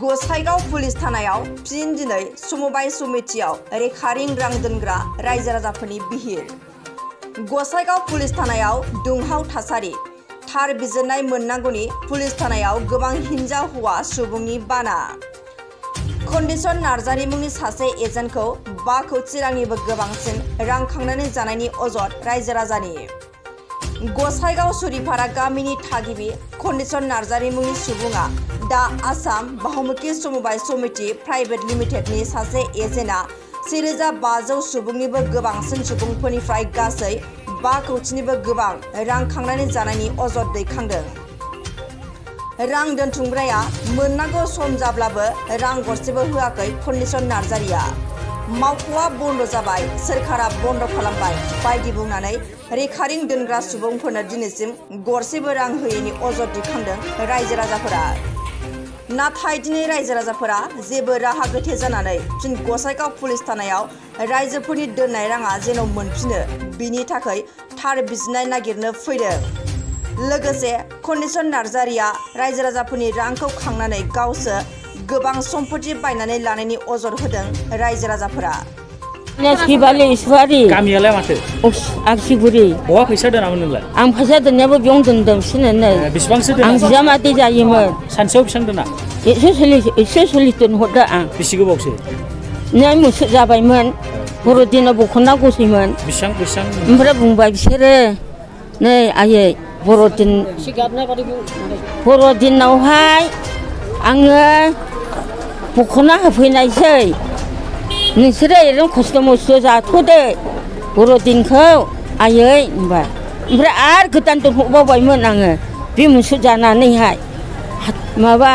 Gossaigaon police थानायाव फिन दिनै समबाय समितियाव रेकारिं रां दोनग्रा रायजो राजाफोरनि बिहिर। गसाइगाव पुलिस थानायाव दुंहाव थासारि। थार बिजिरनाय मोननांगौनि पुलिस थानायाव गोबां हिनजाव हौवा सुबुंनि बाना। कन्डिसन नार्जारि मुंनि सासे एजेन्टखौ 5 कौटि रांनिबो गोबांसिन रां खांनानै जानायनि अजद रायजो राजानि। गसाइगाव सुरिपारा गामिनि थागिबि कन्डिसन नार्जारि मुंनि सुबुङा दा आसाम बहुमुखी समबाय समिति प्राइभेट लिमिटेडनि सासे एजेन्टआ 1500 सुबुंनिबो गोबांसिन सुबुंफोरनिफ्राय गासै 5 कौटिनिबो गोबां रां खांनानै जानायनि अजद दैखांदों। रां दोनथुमग्राया मोननांगौ सम जाब्लाबो रां गरसेबो होआखै कन्डिसन नार्जारिया। मावख'आ बन्द जाबाय, सोरखारा बन्द खालामबाय बायदि बुंनानै रेकारिं दोनग्रा सुबुंफोरनो दिनैसिम गरसेबो रां होयैनि अजद दैखांदों रायजो राजाफोरा। नाथाय दिनै रायजो राजाफोरा जेबो राहा गैथे जानानै फिन गसाइगाव पुलिस थानायाव रायजोफोरनि दोननाय राङा जेन' मोनफिनो बिनि थाखाय थार बिजिरनाय नागिरनो फैदों। लोगोसे कन्डिसन नार्जारिया रायजो राजाफोरनि रांखौ खांनानै गावसो गोबां सम्पति बायनानै लानायनि अजद होदों रायजो राजाफोरा। गामियालाय माथो? आगसिगुरि। बहा फैसा दोनामोन नोंलाय? आं फैसा दोननायाबो बेयावनो दोनदों सिनोनो। बेसेबांसो दोना? आं बिजामादै जायोमोन। सानसेयाव बेसेबां दोना? 140 दोनहरदो आं। बेसे गोबावसो? नै मोसो जाबायमोन। बर'दिनाव बख'ना गसैमोन। बेसेबां? ओमफ्राय बुंबाय बिसोरो नै आयै बर'दिनावहाय आङो बख'ना होफैनायसै। नोंसोरो ओरैनो खस्थ' मस्थ' जाथ'दो बर'दिनखौ आयै होनबाय। ओमफ्राय आरो गोदान दोनहरबावबायमोन आङो बे मोसौ जानानैहाय माबा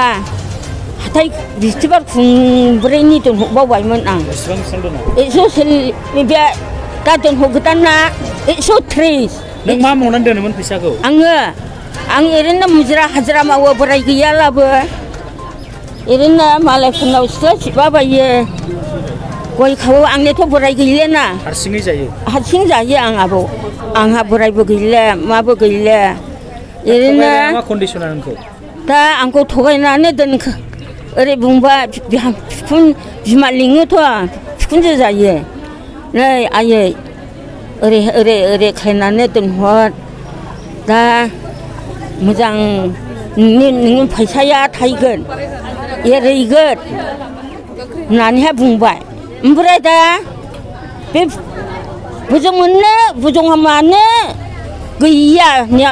हाथाय बिस्थिबार खुंब्रैनि दोनहरबावबायमोन आं। बेसेबां दोना? 140 बे दा दोनहरगोदाना 130। नों मा मावनानै दोनोमोन फैसाखौ? आं ओरैनो मुजिरा हाजिरा मावो, बोराय गैयालाबो ओरैनो मालायफोरनाव सिथ्ला सिबबाबायो, गय खावो। आंनियाथ' बोराय गैलाना। हारसिङै जायो? हारसिं जायो आं आबौ। आंहा बोरायबो गैला माबो गैला। ओरैनो कन्डिसना नोंखौ दा आंखौ थगायनानै दोनखो ओरै बुंबाय बिमा लिङोथ' बिखुनजो जायो। नै आयै ओरै खालायनानै दोनहर, दा मोजां नोंनि फैसाया थायगोन एरैगोन होननानैहाय बुंबाय। ओमफ्राय दा बे बोजों मोननो बोजों हामानो गैया।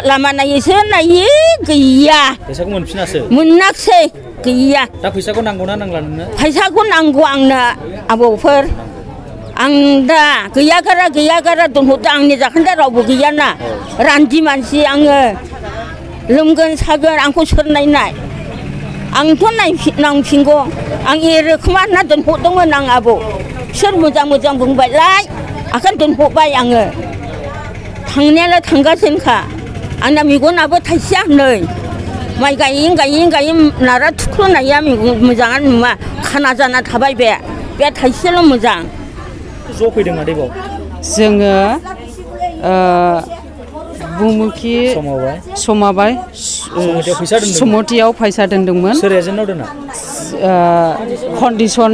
लामा नायोसो नायो गैया। फैसाखौ मोनफिनासो? मोनाखिसै गैया। दा फैसाखौ नांगौना नांला नोंनो? फैसाखौ नांगौ आंनो आबौफोर। आं दा गैया गारा दोनहरदो। आंनि जाखोन्दा रावबो गैयाना, रान्दि मानसि आङो। लोमगोन सागोन आंखौ सोर नायनाय? आंथ' नांफिनगौ। आं एरोखोमा होनना दोनहरदोंमोन आं आबौ। बिसोर मोजां बुंबायलाय आखायनो दोनहरबाय आङो। थांनायालाय थांगासिनोखा। आंना मेगनाबो थाइसेया नै माइ गायै नारा थुख्ल'नाया मोजाङानो नुवा, खाना जाना थाबाय बे थाइसेल' मोजां। ज' फैदों आदैबाव? जोङो बहुमुखी समबाय समितियाव फैसा दोनदोंमोन। सोर एजेन्टनाव दोना? कन्डिसन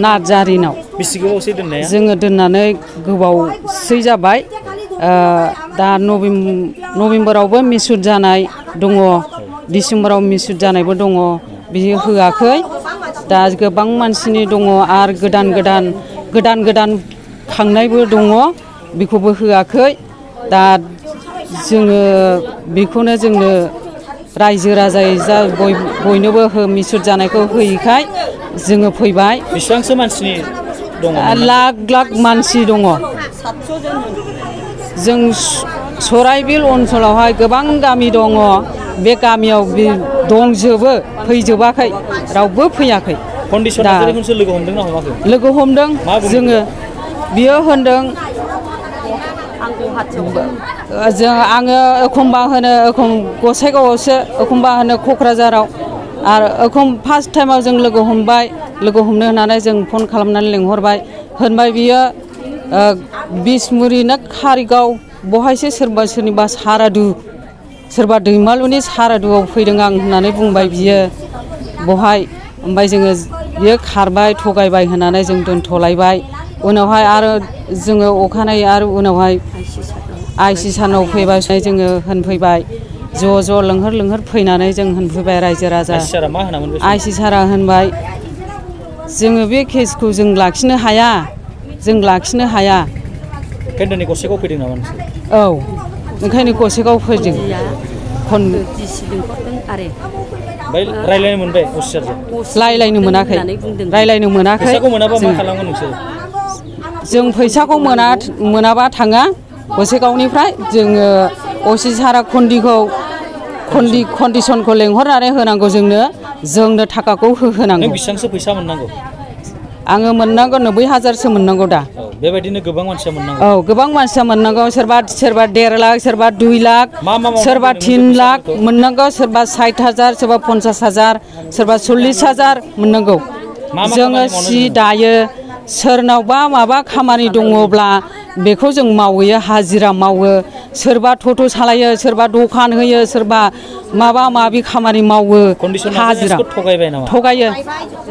नार्जारिनाव। बेसे गोबावसै दोननाया? जोङो दोननानै गोबावसै जाबाय। दा नभेम्बरावबो मिसुर जानाय दङ, डिसेम्बराव मिसुर जानायबो दङ। बियो होआखै। दा गोबां मानसिनि दङ आरो गोदान खांनायबो दङ, बेखौबो होआखै। दा जोङो बेखौनो जोंनो रायजो राजायै बयनोबो मिसुर जानायखौ होयैखाय जोङो फैबाय। बेसेबांसो मानसिनि दङ? लाख मानसि दङ। जों सराइबिल ओनसोलावहाय गोबां गामि दङ। बे गामियाव दंजोबो, फैजोबाखै, रावबो फैयाखै। कन्डिसन नार्जारिखौसो लोगो हमदोंना हमाखै? लोगो हमदों जोङो। बियो होनदों आङो एखमबा होनो गसाइगावआवसो, एखमबा होनो क'क्राझाराव। आरो फार्स्ट टाइमाव जों लोगो हमबाय। लोगो हमनो होननानै जों फन खालामनानै लिंहरबाय। होनबाय बियो बिसमुरि ना कारिगाव बहायसो सोरनिबा सारादु, सोरबा दैमालुनि सारादुआव फैदों आं होननानै बुंबाय बियो। बहाय ओमफ्राय जोङो बियो खारबाय थगायबाय होननानै जों दोनथ'लायबाय उनावहाय आरो जोङो अखानायै आरो उनावहाय आइसि सानाव फैबाय जोङो होनफैबाय ज' लोंहोर लोंहोर फैनानै जों होनफैबाय रायजो राजा आइसि सारा होनबाय जोङो बे केसखौ जों लाखिनो हाया केन्द्रनि गसाइगाव फैदों नामा नोंसोर? औ ओंखायनो गसाइगाव फैदों ओमफ्राय रायलायनो मोनबाय अफिसारजों? रायलायनो मोनाखै फैसाखौ मोनाबा मा खालामगोन नोंसोर? जों फैसाखौ मोनाबा थाङा गसाइगावनिफ्राय जोङो असि सारा कन्डिसनखौ लेंहरनानै होनांगौ जोंनो थाखाखौ होनांगौ। नों बेसेबांसो फैसा मोननांगौ? आङो मोननांगौ 90,000सो मोननांगौ दा। बेबायदिनो गोबां मानसिया मोननांगौ? औ गोबां मानसिया मोननांगौ सोरबा 1.5 लाख सोरबा 2 लाख सोरबा 3 लाख मोननांगौ सोरबा 60,000 सोरबा 50,000 सोरबा 40,000 मोननांगौ। जोङो सि दायो सोरनावबा माबा खामानि दङब्ला बेखौ जों मावहैयो हाजिरा मावो सोरबा टट' सालायो सोरबा दखान होयो सोरबा माबा माबि खामानि मावो हाजिरा थगायो।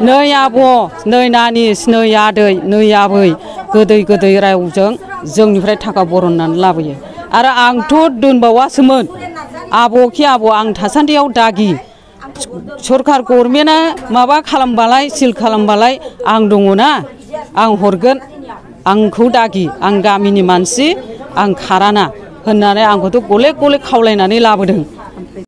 नै आब' नै नानिस नै आदै नै आबै गोदै रावजों जोंनिफ्राय थाखा बरननानै लाबोयो आरो आंथ' दोनबावासोमोन आब'खि आब' आं थासान्दियाव दागि सरखार गभर्नमेन्टआ माबा खालामबालाय सिल खालामबालाय आं दङना आं हरगोन आंखौ दागि आं गामिनि मानसि आं खाराना होननानै आंखौथ' गले गले खावलायनानै लाबोदों।